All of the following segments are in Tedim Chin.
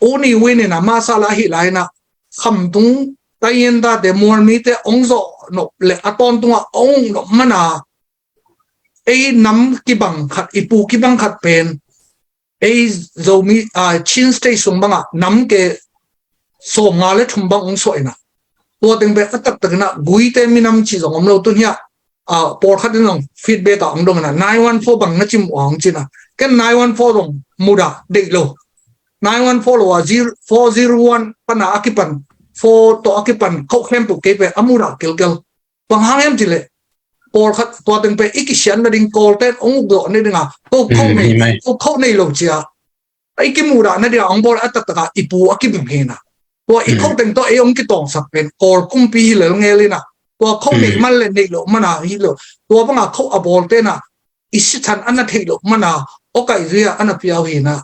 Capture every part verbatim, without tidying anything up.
U Ne Win in a masa la ahi lai in a, khamtung taiyintate mualmite ong zawh nop le a tawntung a ong uk nop man a, ei nam kibang khat, i pu kibang khat pen ei Zomi, a, Chin State sung bang a nam ke sawmnga le thum bang ong suah in a, tua teng pen a taktak in a guite minam cih zong om lo. Tun hiah, a, pawlkhat in zong feedback a ong dong in a, nine one four bang na ci mu a ong ci in a, ken nine one four zong mudah deih lo. Nine one four lo a, zero, four zero one pan a a kipan, four tawh a kipan khauh khempeuh kei pen a mudah kilkel. Bang hang hiam cih leh pawlkhat tua teng pen i kisiat nading, Kawlte'n ong uk zawh nading a, ko khauh nei, ko khauh nei lo ci a, i kimudah nading a ong bawl a taktak a i pu a kibang hi in a. Tua i khauh teng tawh ei ong kitawngsak pen Kawl kumpi hi lel ngel in a, tua khauh nei man le nei loh man a hi lo. Tua bang a khauh a bawlte in a, i sithan a na theih loh man a, awkaih zui a a na piau hi in a.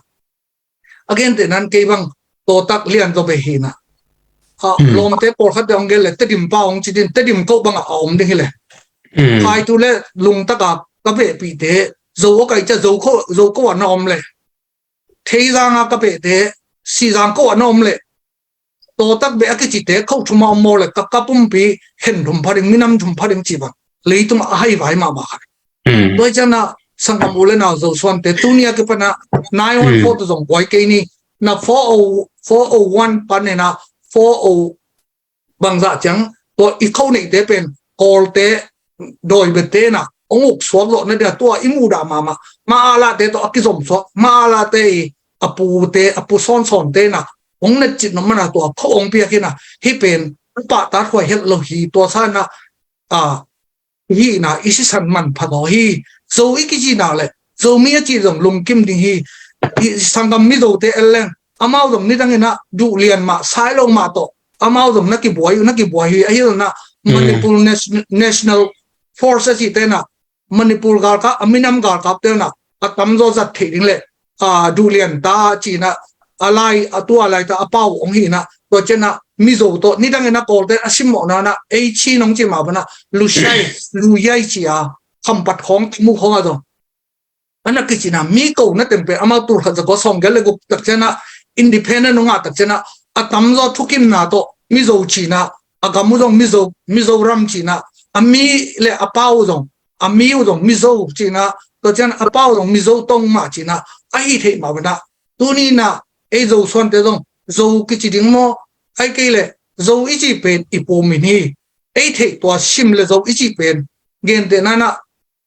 A gentehna in kei bang tawtak lian zaw beh hi in a. A, lawmte pawlkhatte ong gen le Tedim pa ong ci ding, Tedim koh bang a a om ding hi le. Phaitu le Lungtak a ka behpihte, Zo awkaih ciang Zo koh, Zo koh a na om le, Theizang a ka behte, Sihzang koh a na om le, tawtak beh a kicite khauh thum a om maw le, ka, ka pumpi khen thum pha ding, minam thum pha ding ci bang leitung a haivai mahmah khat. Tua hi ciang a, sanggam u le nau Zosuante, tuni a kipan a nine one four tawh zong buai kei ni. Na four oh, four oh one pan in a, four oh bangzah ciang, tua i khauh neihte pen Kawlte, Dawibete in a ong uk suak zawh nading a, tua i mudah mahmah. Ma Alate tawh a kizom suak, Ma Alate i a pute, a pu sawnsawnte in a ong natcit nop man a tua khauh ong piak hi in a, hih pen a pahtak huai het lo hi. Tua sa in a, a, hih in a i sisan manpha zaw hi. Zo i kici nak le Zomi a cih zong lungkim ding hi. I sanggam Mizote en leng, amau zong nidang in a duh lian mah, sai lo mah tawh amau zong na kibuai uh, na kibuai uh hi. Ahi zong in a Manipur Nation-, National Force a cihte in a Manipur galkap, a minam galkapte in a a tamzaw zat theih ding le, a, duh lian ta ci in a, a lai, a tua lai ta a pau ong hi in a, tua ciang a Mizo tawh nidang in a Kawlte a simmawhna in a ei Chin ong ci mah bang a, Lushai, Luyai ci a, Khampat khawng, Tamu khawng a zong a na kici in a, mi ko na teng pen amau tul khat za kua sawmgiat le guk tak ciang a independent ong ngah tak ciang a, a tamzaw thukimna tawh Mizo ci in a, a gam uh zong Mizo, Mizoram ci in a, a mi le a pau uh zong, a mi uh zong Mizo ci in a, tua ciang a pau uh zong Mizo tawh mah ci in a, a hi thei mah bang a. Tuni in a ei Zosuante zong Zo kici ding maw, ahih kei leh Zo i cih pen i pu min hi. Ei theih tua Sim le Zo i cih pen, gentehna in a,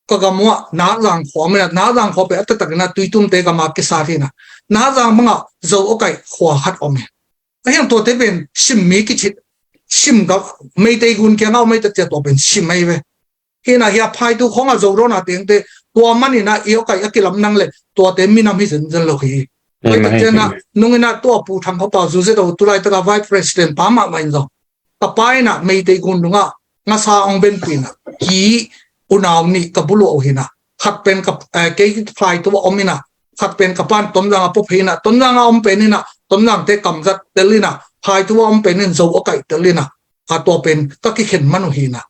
ka gam uah Nakzang khua om in a, Nakzang khua pen a taktak in a Tuitumte gam a kisat hi in a, Nakzang bang a Zo awkaih khua khat om hi. A hiang tuate pen Sim mi kici, Sim gam, Meitei gun kiang a om ei tak ciang tua pen Sim ahi ve. Hi in a hiah Phaitu khawng a Zo dawn a tengte, tua man in a i awkaih a kilam nang le tuate minam hi zenzen lo hi. Tua hi tak ciang a, nung in a tua Pu Thang Khaw Pau, Zu Ze To, tu laitak a Vice President pa mahmah in zong, ka pa in a Meitei gun dung a ngasa ong benpih in a, ki unau nih ka buluah uh hi in a, khat pen ka, eh, kei Phaitu a om in a, khat pen ka pa'n Tonzang a pua phei in a, Tonzang a om pen in a, Tonzangte kam zat tel in a, Phaitu a om pen in Zo awkaih tel in a, a tua pen ka kikhen man uh hi in a,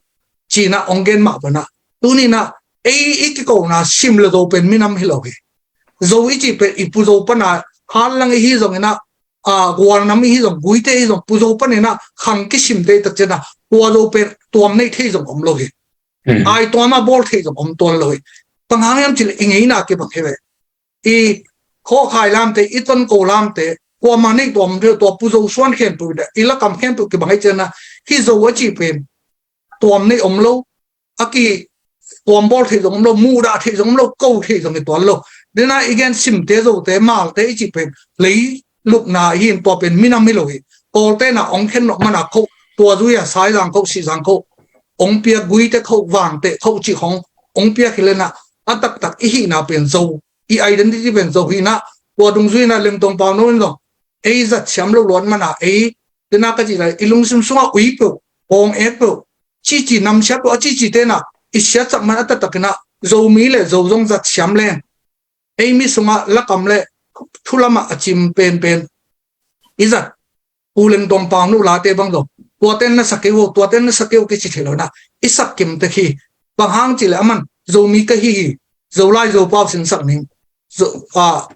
ci in a ong gen mah bang a. Tuni in a ei i kikona Sim le Zo pen minam hi lo hi. Zo i cih pen i Pu Zo pan a, Hanlang i hi zong in a, a, Gualnam i hi zong, Guite i hi zong, Pu Zo pan in a khang kisimte tak ciang a, tua Zo pen tuam neih thei zong om lo hi. Ai tuam a bawl thei zong om tuan lo hi. Bang hang hiam cih leh i ngeina kibang hi ve. I Khawkhai lamte, i Tonko lamte, kuamah neih tuam thei, tua Pu Zo suan khempeuh, i lakam khempeuh kibang hi ciang a, hih Zo a cih pen tuam neih om lo, a ki tuam bawl theih zong om lo, muhdah theih zong om lo, ko theih zong hi tuan lo. Dena i gen Simte, Zote, Malte i cih pen lei lupna hi in, tua pen minam hi lo hi. Kawlte in a ong khen nop man a khauh, tua zui a Saizang khauh, Sihzang khauh ong piak, Guite khauh, Vangte khauh cih khawng ong piak hi leh in a, a taktak i hihna pen Zo, i identity pen Zo hi in a, tua dungzui in a Lengtong Pauno in zong ei zat siam lo luat man a, ei, dena ka cih lai, i lungsim sungah ui peuh, pawng ek peuh, cici namsia peuh, a cicite in a i siatsak man a taktak in a, Zomi le Zo zong zat siam leng, ei mi sungah lakam le thu lamah a cim penpen i zat, Pu Lengtong Pauno late bang zong, tuate'n na sa kei uh, tuate'n na sa kei uh kici thei lo in a, i sak kim tek hi. Bang hang cih leh aman Zomi ka hi hi, Zolai Zopau sinsak ning, Zo, a,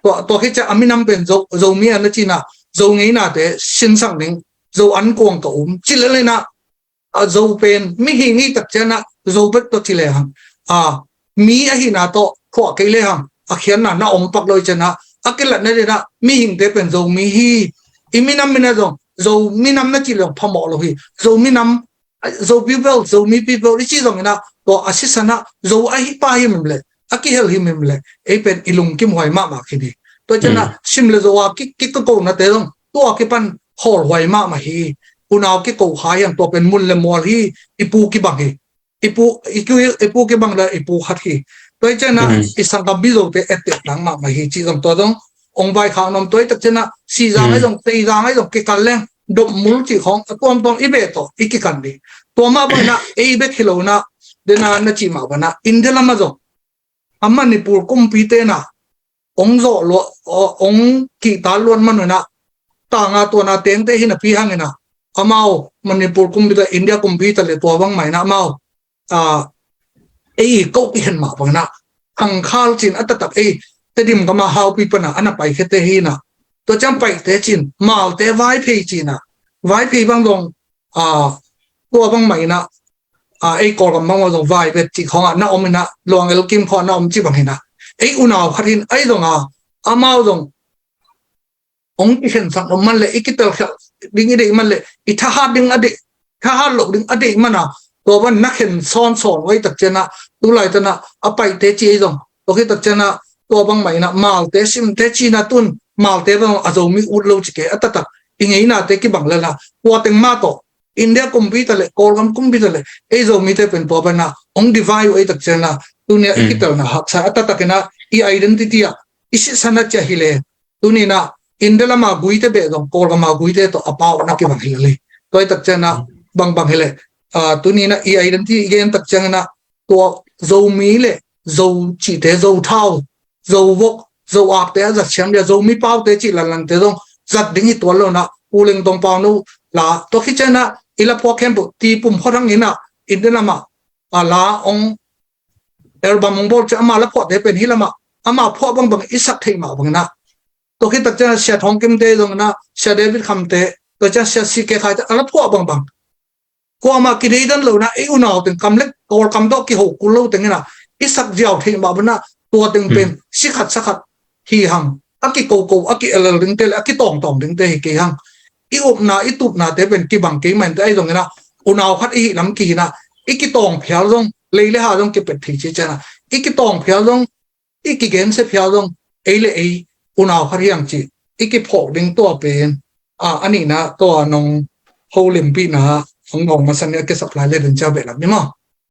Tua, tua khit ciang a minam pen Zo, Zomi a na ci-in ah, Zo ngeinate sinsak ning, Zo an kuang ka um ci lel in ah, a Zo pen mihing i tak ciang ah Zo bek tawh ci le hang, a mi ahihna tawh phuah kei le hang, a khiatna na om pak lo i ciang ah, a kilatna ding ah mihingte pen Zomi hi. I minam min ah zong Zo minam na ci le hang phamawh lo hi. Zo minam, Zo people, Zomi people i ci zong in ah, tua a sisan ah Zo ahi pa hi mim leh, a kihel hi mim leh, ei pen i lungkim huai mahmah khin hi. Tua ciang ah Sim le Zo a ki, ki, kikona te zong tua kipan hawlhuai mahmah hi. Unau kiko kha hi hang, tua pen mun le mual hi. I pu kibang hi. I pu, i pu, i pu kibang le i pu khat hi. Tua ciang ah i sanggam mi Zote etteh tang mahmah hi cih zong tua zong ong vaikhak nuam. Tua i tak ciang ah Sizang ai zong, Teizang ai zong kikal leng Dopmul cih khawng a tuamtuam i beh tawh i kikal ding. Tua mah bang in ah ei bek hi lo in ah, dena na cih mah bang in ah India lam ah zong a Manipur kumpite in ah ong zawh luat, ong kihtal luat man un ah, tanga tuana tengte hi napi hang in ah, amau Manipur kumpite, India kumpite le tua bangmah in ah amau, a, ei ko kikhen mah bang in ah, Khangkhal ci-in a taktak ei Tedim gam a Haupi pan a na paikhete hi in ah, tua ciang Paite ci-in, Malte, Vaiphei ci-in ah, Vaiphei bang zong, a, tua bangmah in ah, a, ei Kawlgam bang zong Vaivet cih khawng ah na om in ah, Luang El Kim khawng ah na om cih bang hi in ah, ei unau khat hi in ah, ei zong a, amau zong ong kikhensak lo man leh, i kitelkhialh ding i deih man leh, i thahat ding a deih, thahat loh ding a deih man a, tua bang na khen sawnsawn uh ei tak ciang ah, tu laitak in ah a Paite ci ei zong, tua khit tak ciang ah tua bangmah in ah Malte, Simte ci-in ah, tun Malte bang a Zomi ut lo ci kei, a taktak i ngeinate kibang lel a, tua teng mah tawh India kumpite le Kawlgam kumpite le ei Zomite pen tua bang in ah ong divide uh ei tak ciang ah, tuni a i kitelna haksa a taktak in ah i identity ah i sisan a ciah hi leh, tuni in ah India lam a guite beh zong Kawlgam a guite tawh a pau na kibang hi leh. Tua i tak ciang ah bangbang hi leh, a, tuni in ah i identity i gen tak ciang in ah, tua Zomi le Zo cihte, Zo thau, Zo vok, Zo akte a zat siam dia, Zomi paute cih lanlangte zong zat ding hi tuan lo in ah, U Leng Tong Pau No la, tua khit ciang in ah i la phuak khempeuh T. Pum Khua Thang in ah India lam ah, a, la ong album ong bawl ciang ama la phuahte pen hih lam ah ama phuah bangbang i sak theih mah bang in ah, tua khit tak ciang Sia Thawng Kimte zong in ah, Sia David Khamte, tua ciang Sia C. K. Khaite a la phuah bangbang, kuamah kideidan lo in ah, ei unau teng kam le Kawlkam tawh kiho kul lo teng in ah i sak ziau theih mah bang in ah, tua teng pen si khat sa khat hi hang, a kikoko, a ki-el-el dingte le a kitawngtawng dingte hi kei hang. I upna, i tupnate pen kibang kei mah inteh, ahi zongin ah unau khat i hih lam kihi in ah, i kitawng phial zong, lei le ha zong kipet thei ci ciang ah, i kitawng phial zong, i kigensia phial zong, ei le ei unau khat hi hang cih i kiphawk ding tua pen, a, a nihna tua nong holimpihna hong nong masa ni a kisap lai le ding cia behlap ni maw?